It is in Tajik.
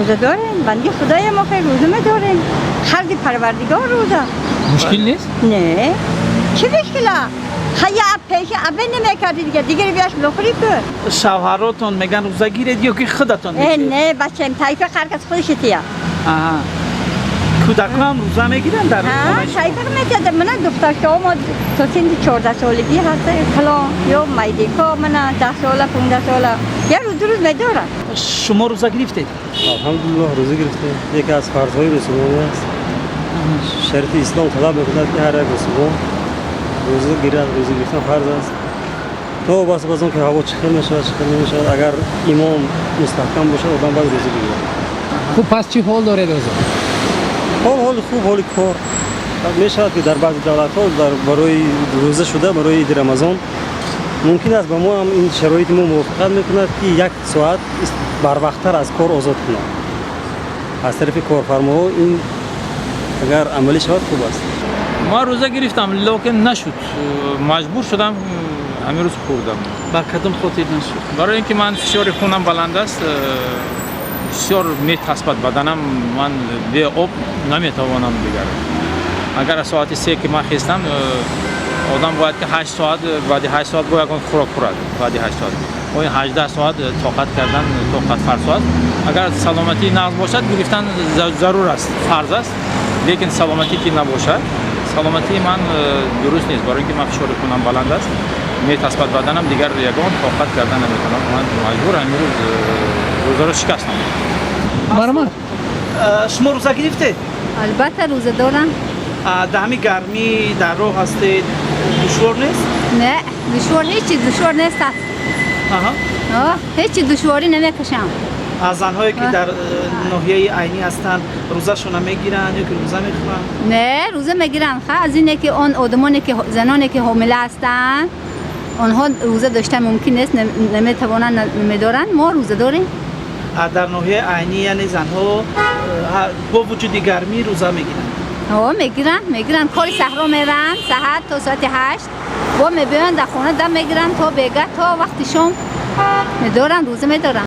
Рӯза дорем, банди Худоям, охир рӯза медорем. Харди Парвардигор рӯза. Мушкил нест? Не, чӣ мушкила? Хая, пеши абе намекарди, дигар дигар биёш бихӯри ку. Шавҳаротон меган рӯза гиред ё ки худатон э мегиред? Не, бачаем, тайфа ҳар кас худаш тия. Аҳа. Кӯдакҳо ҳам рӯза мегиранд дар ҳа хонаи шумо? Тайфа метида. Мана духтарчаҳо мо то синни 14 солагӣ ҳаста, калон ё майдико, мана 10 сола, 15 сола, як рӯз, 2 рӯз медорад. Шумо рӯза гирифтед? Алҳамдулиллоҳ, рӯза гирифтем. Яке аз фарзҳои мусулмонӣ аст. Шариати ислом талаб мекунад, ки ҳар як мусулмон рӯза гирад. Рӯза гирифтан фарз аст. То баст аз он ки ҳаво чӣ хел мешавад, чӣ хел намешавад, агар имон мустаҳкам бошад, одам бояд рӯза бигирад. Хуб, пас чӣ ҳол доред ҳозир? Ҳол, ҳоли хуб, ҳоли кор мешавад, ки дар баъзе давлатҳо дар барои рӯза шуда, барои иди Рамазон мумкин аст, ба мо ҳам ин шароити мо мувофиқат мекунад, ки як соат барвақттар аз кор озод кунад аз тарафи корфармоҳо. Ин агар амалӣ шавад, хуб аст. Ман рӯза гирифтам, лекин нашуд, маҷбур шудам, ҳамин рӯз хӯрдам. Ба кадом хотир нашуд? Барои ин ки ман фишори хунам баланд аст, бисёр метаспад баданам, ман бе об наметавонам. Дигар агар аз соати 3 ки ман хестам, одам бояд ки 8 соат, баъди 8 соат бо ягон хӯрок хӯрад. Баъди 8 соат ин 18 соат тоқат кардан тоқат фарсо аст. Агар саломатӣ нағз бошад, гирифтан зарур аст, фарз аст, лекин саломатӣ ки набошад, саломатии ман дуруст нест, барои ин ки ман фишори хунам баланд аст, метаспад баданам, дигар ягон тоқат кардан наметавонам. Ман маҷбур ҳамин рӯз рӯзаро шикастам. Марҳамат, шумо рӯза гирифтед? Албатта, рӯза дорам. Дар ҳамин гармӣ дар роҳ ҳастед, душвор нест? Не, душвор, ҳеҷ душвор нест аст. Ҳеҷ душворӣ намекашам. Аз занҳое ки дар ноҳияи Айнӣ ҳастанд, рӯзашона мегиранд ё ки рӯза мехӯранд? Не, рӯза мегиранд. Ха, аз ине ки он одамоне ки, заноне ки ҳомила ҳастанд, онҳо рӯза доштан мумкин нест, наметавонанд, намедоранд. Мо рӯза дорем. Дар ноҳияи Айнӣ, яъне занҳо бо вуҷуди гармӣ рӯза мегиранд? Ҳо, мегиранд, мегиранд. Кори саҳро меранд саҳар то соати 8, бо мебиёянд, дар хона дам мегиранд то бега, то вақти шом медоранд, рӯза медоранд.